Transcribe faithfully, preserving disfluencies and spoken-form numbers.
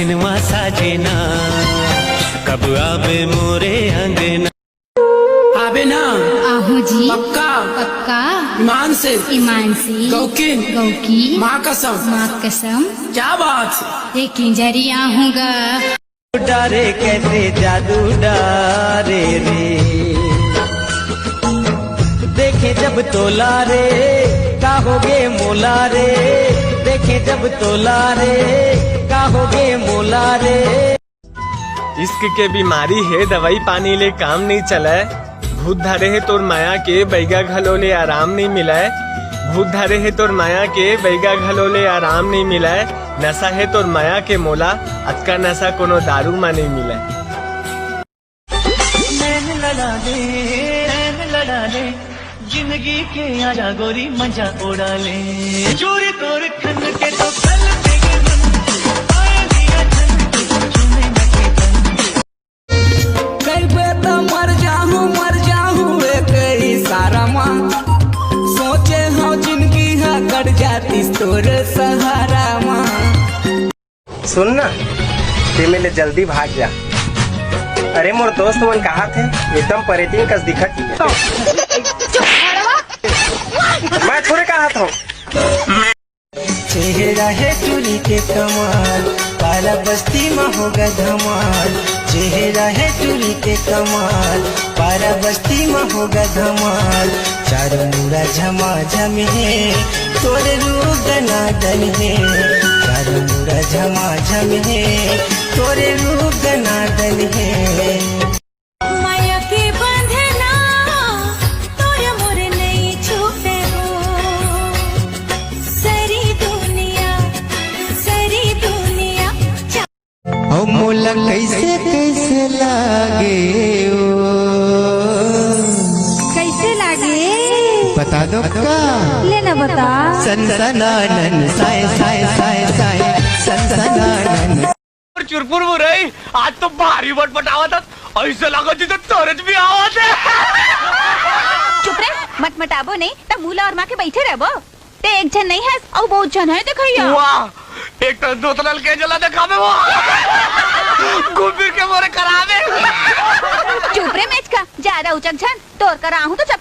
नवा साजना, कब आबे मोरे अंगना। आबे ना? आहूं जी। पक्का? पक्का। ईमान से? ईमान से। गौकिन? गौकी। माँ कसम? माँ कसम। क्या बात है? एक जरी आहूं गा। डारे कैसे जादू डारे रे, देखे जब तोला रे, का होगे मोला रे, देखे जब तोला रे, का होगे मोला रे। इश्क के बीमारी हे, दवाई पानी ले काम नइ चलय। भूत धरे हे तोर माया के, बइगा घलो ले आराम नइ मिलय। भूत धरे हे तोर माया के, बइगा घलो ले आराम नइ मिलय। नशा हे तोर माया के मोला, अतका नशा कोनो दारू म नइ मिलय। नैन लड़ा ले, नैन लड़ा ले, जिंदगी के आजा गोरी मजा उड़ा ले। चूरी तोर खन के तो कल देगे मन, पाए दिया धन, चूमे न के तन। कइबे त मर जाहूं, मर जाहूं एक इशारा मा। सोचे हव जिंदगी ह कट जातिस तोर सहारा मा। सुन ना, ते मेले जल्दी भाग जा। अरे मोर दोस्त मन कहाथे, एकदम परेतिन कस दिखत ही। मैं थोड़े कहात हूँ। चेहरा हे टूरी के कमाल, पारा बस्ती म होगा धमाल। चेहरा हे टूरी के कमाल, पारा बस्ती म होगा धमाल। चारों मुड़ा झमाझम हे, तोरे रूप दनादन हे। चारों मुड़ा झमाझम हे, तोरे रूप दनादन हे। माया के बंधना, तोर मोर नइ छूटे हो। सरी दुनिया, सरी दुनिया। ओ मोला कैसे, कैसे लागे ओ। कैसे लागे? बता दो का? ले ना बता। सनसनानन साय, साय, साय, साय, सनसनानन। और चुरपुर मुरई, आज तो भारी बटबटावत हस, ऐसे लागत जैसे तरज भी आवत हे। चुप रे, मटमटाबो नहीं, त मुला और माँ के बैठे रहबो। ते एक झन नहीं हस, अउ बहुत झन है देखइया। वाह, एक तो दोतनल के जला देखाबे वो। घूम फिर के मोरे कराबे। चुप रे मेचका, ज्यादा उचक झन, तोर करा आहूं तो चप